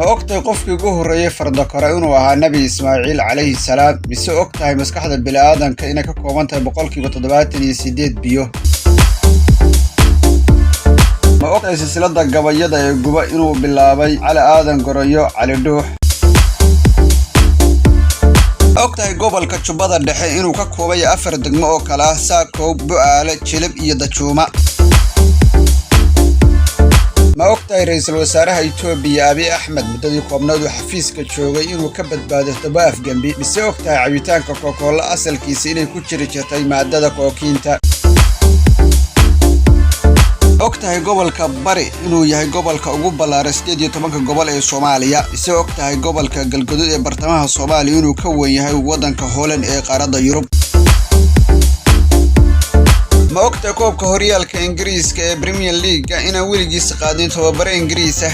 Ma ogtahay qofkii ugu horreeyey fardakore inuu ahaa Nebi Ismaaciil calayhi salaam? Mise og tahay maskaxda bini'aadanka inay ka kooban tahay 78% biyo? Ma ogtahay silsiladda gabayada ee Guba inuu bilaabay Cali Aadan Gorayo Cali Dhuux? Ma ogtahay gobolka Jubbada Dhexe inuu ka koobay afar degmo oo kala ah Saakow, Bu'aale, Jilib iyo Dajuuma? Ma ogtahay ra'iisul wasaaraha Itoobiya Abiy Axmed muddadii koobnayd uu xafiiska joogay inuu ka badbaado toba afgembi? Mise ogtahay cabitaanka Coca-Cola asalkiisa inay ku jiri jirtay maadada kookiinta? Ogtahay gobolka Bari inuu yahay gobolka ugu ballaaran 18-ka gobol ee Soomaaliya? Mise ogtahay gobolka Galgaduud ee bartamaha Soomaaliya inuu ka weyn yahay waddanka Holland ee qaaradda Yurub? Ma ogtahay koobka horyaalka Ingiriiska ee Premier League inaan weligiis qaadin tababare Ingiriis ah?